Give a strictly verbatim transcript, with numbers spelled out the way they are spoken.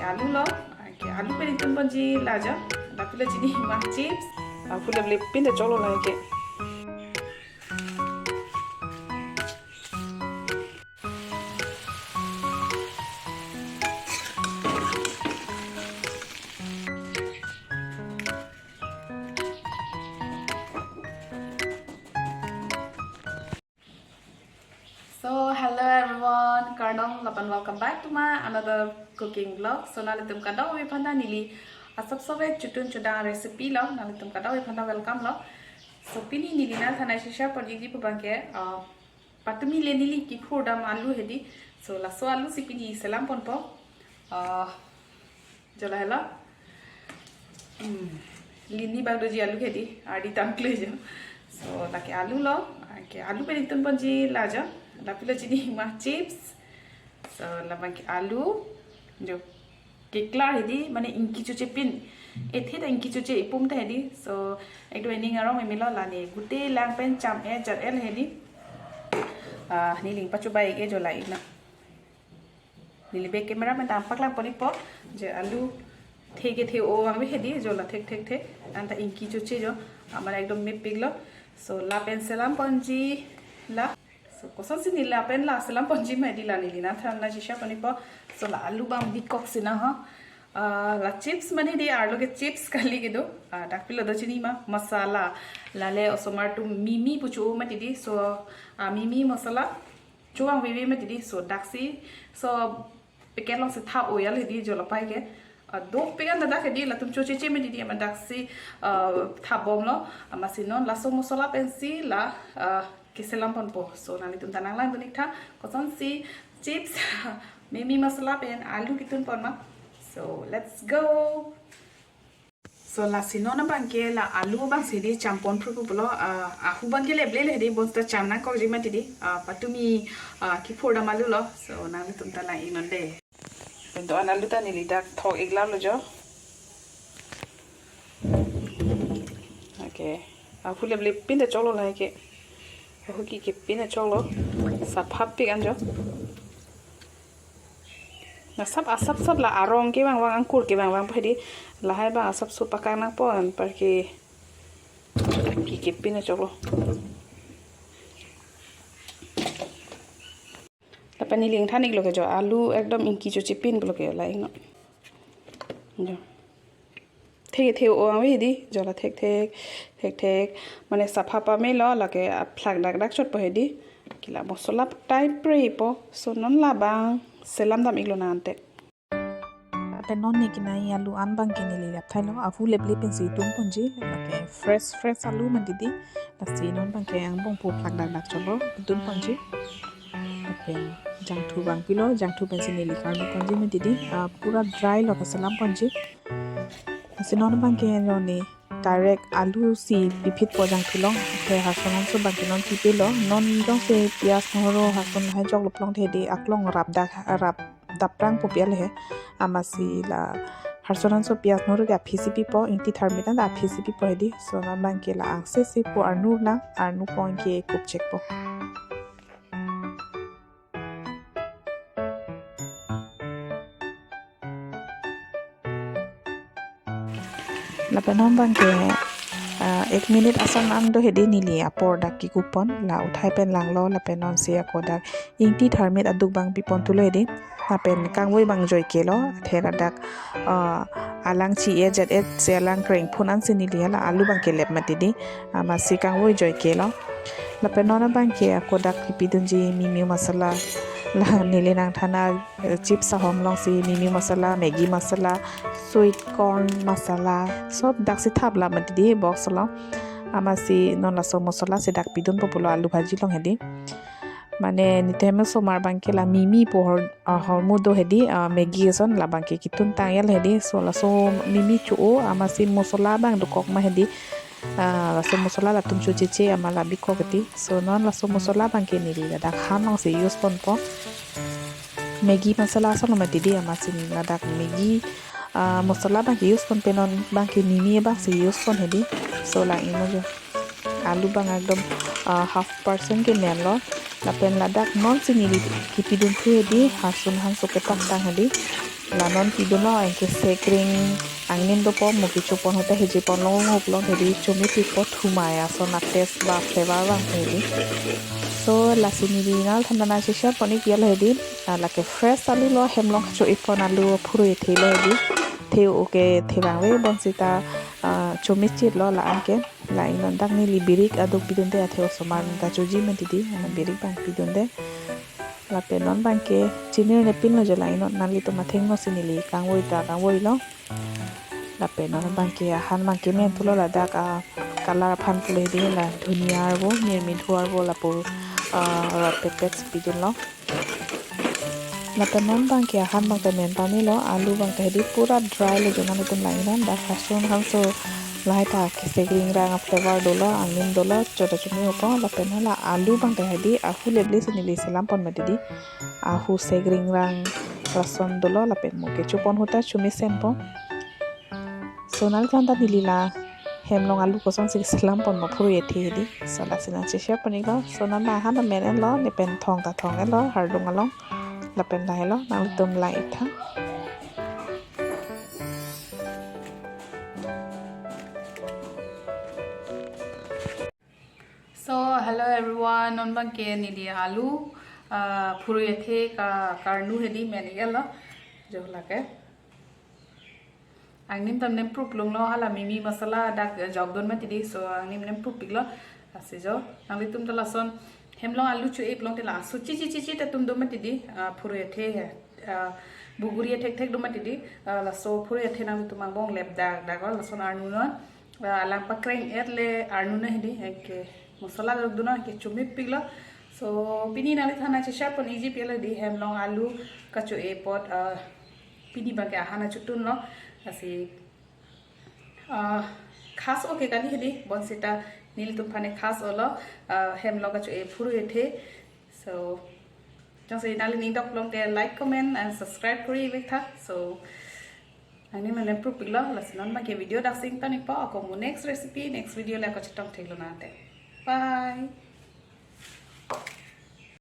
Alu lo, okay, alu pen ingtun ponji la jo, dak pilo chini ma chips. Ahu leple pin ta cholo la ke. So, hello everyone, kardom lapen welcome back to my another cooking vlog. So, nanglitum kadokave aphanta neli asap sove chotun chodang recipe lo, nanglitum kadokave aphanta welcome lo. So, pini neli nangthan nangcheshare ponji pu abangke, uh, patumi le neli kiphur dam alu hedi. So, laso alu si pini selam ponpo. Uh, Jo lahelo. Hmm. Lini bang doji alu hedi, ardi tam kle jo. So, lake alu lo, ke alu pen ingtun ponji la jo. Dak pilo chini ma chips. So, labang ke alu. Jo. Keklar hedi, mane ingki choche pin. Ethe ta ingki choche ipum ta hedi. So, ekdo ening arong meme lo la ne. Gute lang pen cham-e jat-e le hedi. Ah, neli pachobei-ik-e jo la-ik na. Neli back camera pen ta paklang pon-ikpo, je alu the kethe-o abang hedi, jo la thek thek the, anta ingki choche jo, amat ekdom mepik lo. So lapen selam ponji la. So kosonsi neli lapen la selam ponji ma hedi la neli nangthan nangcheshare pon-ikpo. So la alu abang bikok si nang ha. Ah, la chips mane hedi arlo ke chips kali kedo. Ah, dak pilo do chini ma masala. Lale osomar atum mimi pu cho-o mati hedi. So, ah, mimi masala. Cho-o abang veve mati hedi, so daksi, so packet along si tha-o-ya le hedi jo lapai ke. Ah, dopik an dak hedi latum cho cheche mati hedi amat daksi, ah, tha bom lo, amatsi non laso masala pensi la, ah, keselam ponpo. So nanglitum ta nanglangdun-ik tha, kosonsi chips, mimi masala pen alu kitun pon ma. So let's go. So lasi non abangke la alu abang si hedi cham pon phru pulo, ah, ahu abangke leple le hedi bonsita cham nangkokji mati hedi, ah, patumi, ah, kiphur dam alu lo. So nanglitum ta lang-ik non de. Pen do-an alu ta neli dak thok-ik la lo jo. Okay. Ahu leple pin ta cholo la ke. Ahu ke ke pin ta cholo. Sapha pik an jo. Na sap asap sap la arong kevang vang angkur kevang vang pu hedi lahai abang asap su pakang nangpo anparke ke ke pin ta cholo. Lapen neli ingthan-ik lo ke jo alu ekdom ingki choche pin lo ke la-ik non. Jo. Thek kethe-o abang hedi, jo la thek thek, thek thek. Mane sapha pame lo, lake aphlak dak dak chotpo hedi. Ke la masala type prepo, so non labang selam dam-ik lo nangte. Lapen non ne kinai alu an abangke neli lap thailo, ahu leple pensi tun ponji, lake fresh fresh alu mati hedi, lasi non abangke angbong pu phlak dak dak cholo, tun ponji. Lapen jangthu abang pilo, jangthu pensi neli karlu ponji mati hedi, ah, pura dry lo kaselam ponji. Lasi non abangke non ne direct alu si piphitpo jangthu along, the hason hanso abangke non pipelo, non jongsi piyaj nohoro hason lahai joklo pulote hedi aklong rap dak rap daprang po pi ale he, amatsi la hason hanso piyaj nohoro ke aphi si pipo, ingti tharmit an ta aphi si pipo hedi, so non abangke la angse si pu arnu lang, arnu pon ke kup chekpo. Lapen non abangke, ah, ek minute asang an do hedi neli apor dak kekup pon, la uthai pen langlo, lapen non si ako dak ingti tharmit aduk abang pipon thulo hedi, lapen kangvoi abang joike lo, the ladak, ah, alang chi-e jat-e si alang kreng phun ansi neli la alu abangke lap mati hedi, amatsi kangvoi joike lo. Lapen non abangke ako dak pipidunji mimi masala, la neli nangthan a, eh, chips ahom alongsi mimi masala, Maggi masala, sweet corn masala, sob daksi thap la mati hedi box along. Amatsi non laso masala si dak pidunpo pulo alu bhaji along hedi. Mane netum osomar abangke la mimi pu hor, ah, hormu do hedi, ah, Maggi ason labangke kitun tang-el hedi. So laso mimi cho-o amatsi masala abang dokok ma hedi. Ah, laso masala latum cho cheche amat la bikok hedi. So non laso masala abangke neli ladak han alongsi use ponpo. Maggi masala ason lo mati hedi, amatsi ladak Maggi, ah, masala abangke use pon pen non abangke mimi abangsi use pon hedi. So lang-ik non jo. Alu abang ekdom, ah, half percent ke men lo. Lapen ladak non si neli kipidun thu hedi, hason hanso kepaktang hedi. La non pidunlo, anke segring angnim dopo, mo kecho pon ahut ta heji pon long, huk long hedi chomepikpo, thumai ason a taste ba flavor abang hedi. So lasi neli nanglitumphan nangcheshare pon-ik lo hedi. Ah, lake fresh alu lo, hem along kacho-e pon alu phurui athe lo hedi. The-o ke the abang ave, bonsita, ah, chomechit lo la-an ke. La-an non dak neli birik aduk pidunde, athe osomar ta choji mati di, ah, birik abang pidunde. Lapen non abangke chinine pinlo jo, la-an non nanglitum athengno si neli kangvoi ta kangvoilo. Lapen non abangke ahan abangke men thulo, ladak a color aphan pulo hedi, la dhuniya arvo, mirmidhu arvo, lapu, ah, rat pepet si pidunlo. Lapen non abangke ahan abang ta men pame lo, alu abang ta hedi pura dry lo jo, nanglitum la-an non dak hasun hanso lahai ta ke segring rang a flavor dolo, angnim dolo, chot ta chome-opo. Lapen non la alu abang ta hedi ahu leble si neli selam pon mati di. Ahu segring rang lason dolo, lapen mo kecho pon ahut ta chomesenpo. So nanglitumphan ta neli la hem along alu kosonsi selam ponpo phurui athe hedi. So lasi nangcheshare pon-ik lo. So non ahan amen enlo, ne pen thong ta thong enlo, hardung along. Lapen lahelo, nanglitum lang-ik tha. So, hello everyone, non abangke neli alu, ah, phurui athe ka karnu hedi men-ik lo, jo lake. Angnim ta nempruk longlo, hala mimi masala dak jokdun mati di, so angnim nemprukpiklo, lasi jo. Nanglitum ta lason hem along alu cho-e pulote laso chichi chichi ta atum do mati di, ah, phurui athe he, ah, buguri athekthek do mati di, ah, laso phurui athe nanglitum angbong lep dak dak lason arnu non. Ah, alang pakreng et le arnu non hedi, anke masala jokdun non, anke chomepiklo. So pini nanglitumphan nangcheshare pon-ikji pi lo hedi, hem along alu kacho-e apot, ah, pini abangke ahan achutunlo. Lasi, ah, khas-o ke kali hedi, bonsita nelitum aphan khas-olo, ah, hem along kacho-e phurui athe. So jongsi nangli ning dok pulote like, comment and subscribe kori-ik tha. So angnim nemprukpiklo, lasi non abangke video dak si ington-ikpo, ako mo next recipe, next video le ako chetong theklo nangte. Bye.